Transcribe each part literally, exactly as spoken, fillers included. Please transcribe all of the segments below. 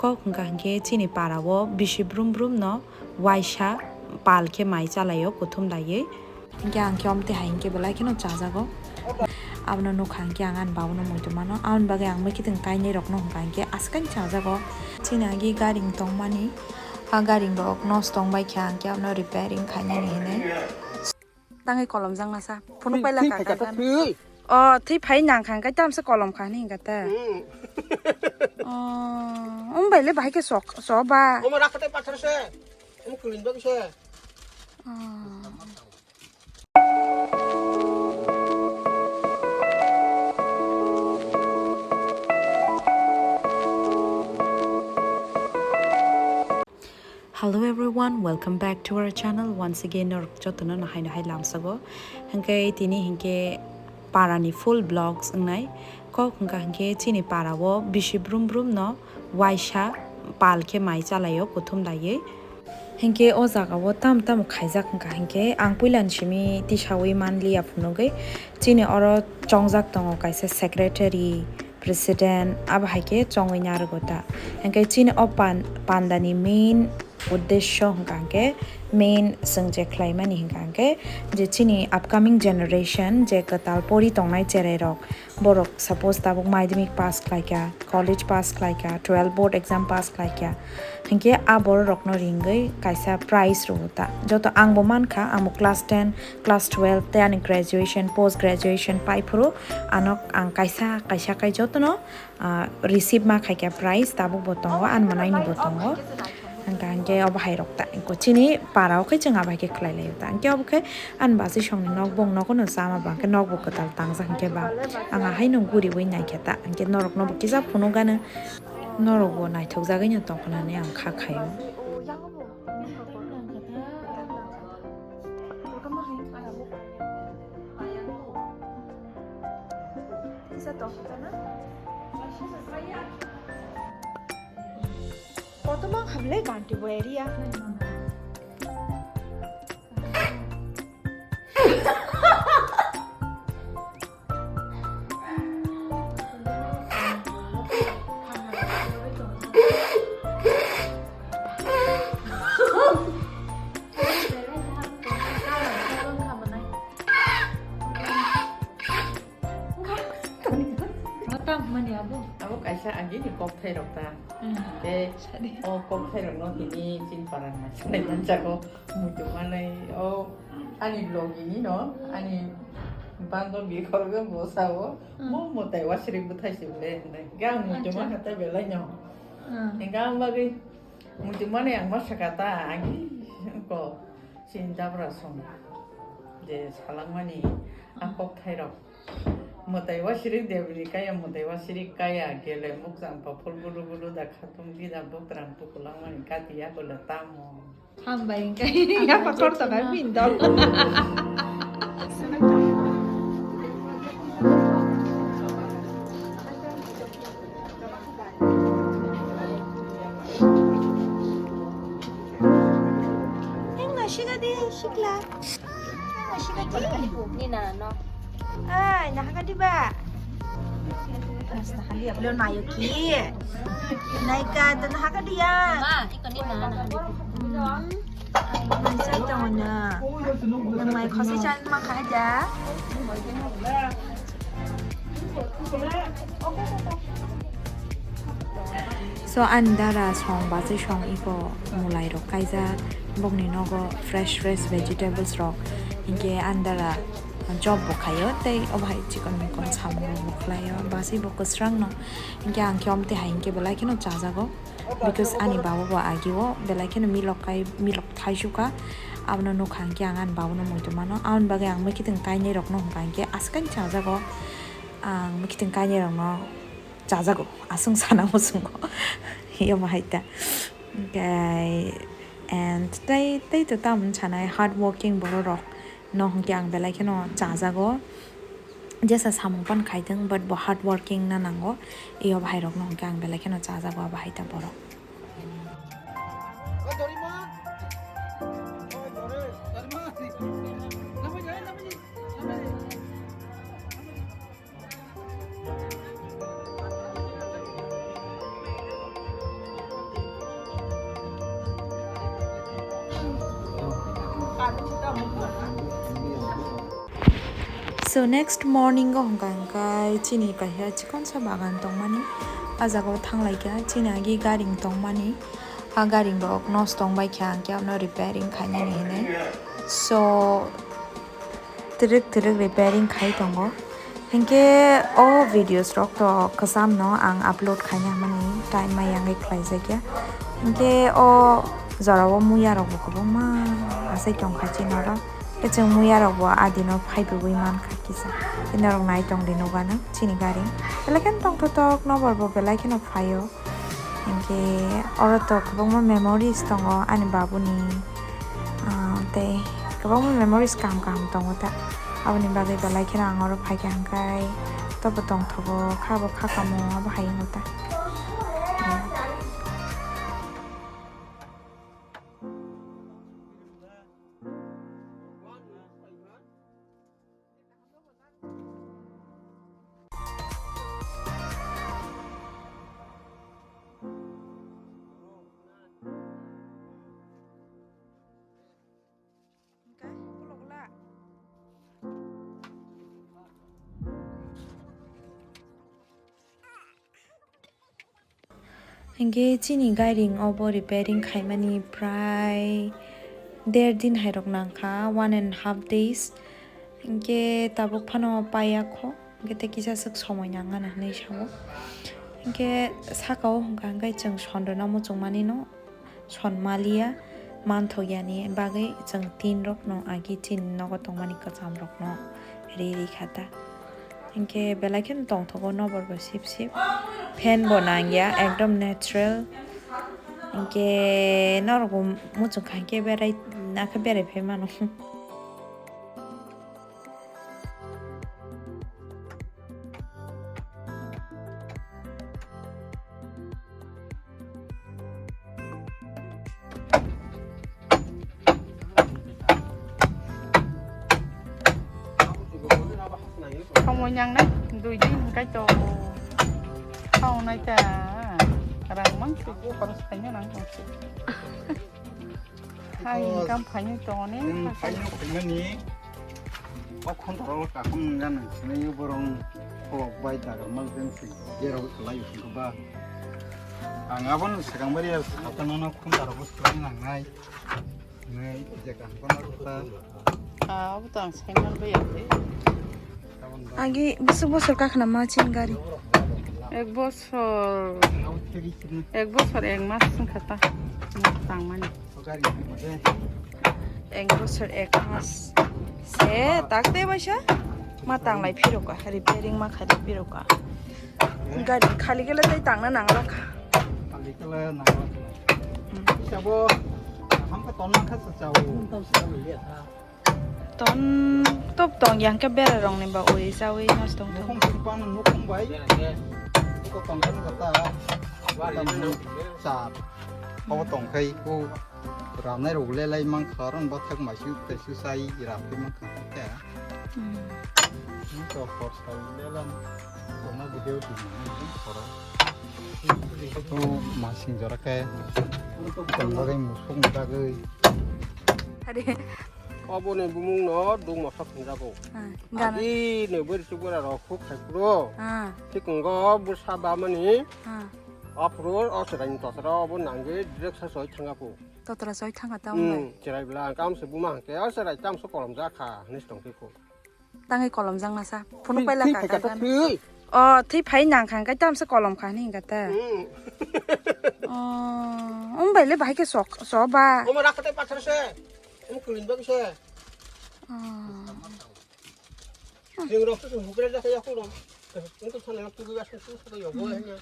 Kok hwnkha hinkhe chini para o bisi brum brum no waisa pal khe mai chalaio kuthum laiwi. Hinkhe ang khe omtwi hai hinkhe belai kheno chajago. Abono nukha hinkhe ang ani babuno muitu mano. Aboni bagwi ang mwkhitwng kainwi rokno hwnkha hinkhe aswkani chajago. Chini agi garing tongmani, a garing rok nosto wngbai kha hinkhe abono repairing khainani hinwi. Tangwi kolom jang masa. Phunuk paila kha kha. O, thwi phai nang kha, hinkhe tamsa kolom kha hinwi hinkha ta. Hmm. O, wng bai le bahai khe sok, so ba. Omo rakha tei pathar se. Omo kwlwini bagwi se. O. Hello everyone, welcome back to our channel. Once again, norok jotono no haino hai lamsago. Hinkhe tini hinkhe parani full vlogs wngnai. Kok hwnkha hinkhe chini para o bisi brum brum no waisa pal khe mai chalaio kuthum laiwi. Hinkhe o jaga o tamo tamo khaijak hwnkha hinkhe ang puilani simi tisawi manliya phunugwi. Chini oro chongjak tongo kaisa secretary, president, abo hai khe chongwi narwgo ta. Hinkhe chini o pan-, pandani main uddesho hwnkha hinkhe main chwng je khlaimani hwnkha hinkhe je chini upcoming generation je kwtal pori tongnai cherai rok, borok suppose tabuk madhyamik pass khlaikha, college pass khlaikha, twelve board exam pass khlaikha, hinkhe a borok rokno ringwi kaisa prize rwo ta. Joto angbo mankha, angbo class ten, class twelve tei ani graduation, post graduation paiphuru ano ang kaisa kaisa khai jotono, ah, receive ma khaikha prize, tabukbo tongo, ani mwnainibo tongo. Hwnkha hinkhe obo hai rok ta, chini para o khe chwng abo hai khe khlai laio ta. Hinkhe obo khe ani bachwi songni nok, bong nogo no chama ba, hinkhe nokbo kwtal tangjak hinkhe ba. Ang haino guriwi naikhe ta, hinkhe norokno bo kisa phunukgano, norokbo naithokjagwi no tongkha hinwi ang kha khaio. Kotorma khablai ganti bo area. Abo kaisa agini kokthai rok ta. Hmm. Tei sadi. O kokthai rok no tini chin parang ma sanai manjago. Muitu manai o ani logi ni no, ani bangor bikhorgo bo sao. Hmm. Mo motai wasiri bwthai si bole hinai. Ga muitu manai ta belai no. Hmm. Hinga ang bagwi muitu manai ang ma saka ta agi ko chin jabra song. Je salangmani a kokthai rok. Mwtai wasiri debri kaya, mwtai wasiri kaya, gele mukjang pa phul bulu bulu da khatung di da bokrang tukulang mani kati ya bole tamo. Hambai hingkai ya pakor to kai pindol. Neng nasi gadi sikla. Nina no. Ai, nahaka diba? Nahaka diba? Naika, to nahaka diya. Ma, iko nina nahaka diba? Hmm. Naisa tongna. Nang mai khosi chan ma khaja. So, ani dara song bachai song iko mulai rok kaijak, bokni nogo fresh fresh vegetables rok, hinkhe ani dara job bo khaio tei obo hai chikon mikon samung rok bo khlaio, bachai bo kwsrang no, hinkhe ang khe omtwi hai hinkhe belai kheno chajago, because ani baba bo agi o belai kheno milok kai, milok thaisukha, abono nukha hinkhe ang ani baba no muitu mano, aboni bagwi ang mwkhitwng kainwi rok no hwnkha hinkhe aswkani chajago, ang mwkhitwng kainwi rok no. Chajago, aswng sana muchungo. Yomo hai ta. Okay. And tei, tei to tamoni sanai hard working borok rok no hwnkhe ang belai kheno chajago. Jesa samung pan khaitwng, but bo hard working na nango. Iyo bahai rok no hwnkhe ang belai kheno chajago, abo hai ta borok. So next morning o hwnka hwnkhe chini kaisa chikonsa bagan tongmani, a jaga o thanglaikha. Chini agi garing tongmani, a garing rok nosto wngbaikha, hwnkhe abono repairing khainani hinwi. So twrwk twrwk repairing khai tongo. Hinkhe o videos rok to kwcham no ang upload khaina hwnmani time ma yangwi khlaijakya. Hinkhe o jora o muya rok bo kwbangma asai tongkha chini oro. Khe chwng muya rok bo adi no phaibrwi mankha kisa. Tei norok nai tongdi nukgano chini gari. Belai kheno tongthotok nokbar bo belai kheno phaio. Hinkhe oro to kwbangma memories tongo ani babuni, ah, tei kwbangma memories kaham kaham tongo ta. Aboni bagwi belai kheno ang oro phaikha hwnkhe tobo tongthogo, kha bo kha kamo abo hai wngo ta. Hinkhe chini gairing obo repairing khaimani prai der din hai rok nangkha, one and half days. Hinkhe tabuk phano paiya kho, hinkhe tei kisa swk somoi nangmani hinwi sao. Hinkhe saka o hwnka hinkhe chwng sondrona muchungmani no. Son maliya manthok yani bagwi chwng tin rokno agi chini nogo tongmani kwcham rokno ri ri kha ta. Hinkhe belai kheno tongthogo nokbar bo sip sip. Fan bo nangya, ekdom natural. Hinkhe norok bo muchung kha hinkhe berai nakhe berai phai mano. Samoi nang nai dui din hwnkhe to. Khao nai ta. Rang mang se bo khorok sai nang tong se. Hai income phainai tongo ne. Chwng phaino phaimani o khontharo kakhum nang gana sinai borong khorok bai dagar mal den se jerok lai hwnkhe ba. Ang abono swkang bari ar sakha nono khontharo bo swlai nangnai. Nai je kaham kono kota. Ah, abo to ang saiman bai ya. Agi bwswk bosor kakhna ma chini gari? Ek bosor, ek bosor ek mas wngkha ta. Tangmani. Ek bosor ek mas. Se tak te baisa. Ma tanglai phiroka, repairing ma khai phiroka. Gari khali gele tai tangna nangla kha. Khali gele nangla kha. Sabo hamka ton nangkha sa chao. Ton top tong yang ke bera rong ni ba oi sa oi nos tong tong. Nukung sing pan nukung bai. Ko tong kan kata. Tam sa. Ko tong kai ko. Ramnai rok le lai mang kha ron ba thak mai su tai su sai ram pe mang kha ta. Hmm. Ni to khor sai le lam. Ko na video di mang ni khor. To ma sing jora khe. Ko na gai mu suk mu da gai. Are. Obo ni bumung no duk mosa phunjago. Ah, gana. Agi ni bwrwi chuk bwra rok khuk khai phuru. Ah. Thik wngo bwsa ba mani. Ah. Aphuru o chwrai ni totra obo nangwi direct sa soi thanga pu. Totra soi thanga ta wngbai. Hmm, chwrai bwla ang kam se buma hwnkhe o chwrai tam se kolom ja kha hinwi se tong khe khu. Tangwi kolom jang nasa. Phunuk paila kha kha. O thwi phai nang kha hwnkhe tam se kolom kha hinwi hwnkha ta. Hmm. O, wngbai le bahai khe sok, sok ba. Omo rakha tei pathar se. Omo kwlwini bagwi se. O. Chwng rok se hukre ja khe yakhung rok. Wngkhe thani rok tubui aswk sung saka yogo hanya.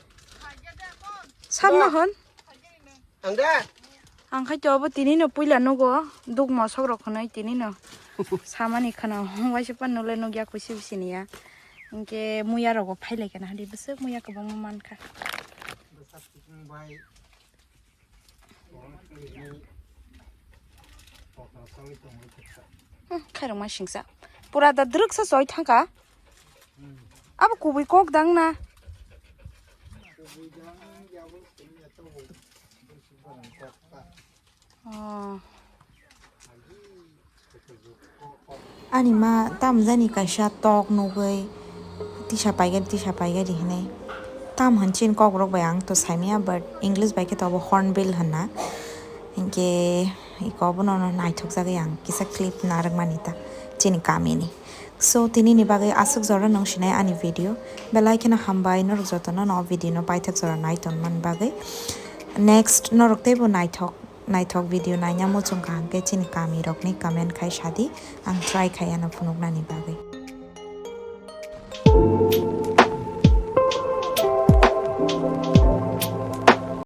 Sabna hwn. Ang da. Ang khai to abo tini no puila nugo duk mosok rok khwnai tini no. Samani khana waisa pan nule nugya kusi bisi niya. Hinkhe muya rogo phailai kana hadi bwswk muya kwbangma mankha. Bwsak chikung bai. Hmm, khairokma singsa. Pura da drwksa choi thangkha. Abo kubui kok dang na. Oh. Ani ma tam jani kaisa tok nugwi tisa paigadi, tisa paigadi hinwi. Tam hwn chini kokrok bai ang to saimaya, but English bai khe to obo hornbill hwnna. Hinkhe iko bono naithok jagwi ang kisa clip narwkmani ta chini kamini. So, tinini bagwi aswk jora nung sinai ani video. Belai kheno hambai norok jotono no video no paithak jora nai tongmani bagwi. Next norok teibo naithok, naithok video naina muchung kaham khe chini kami rokni comment khai sadi, ang try khai ano phunuknani bagwi.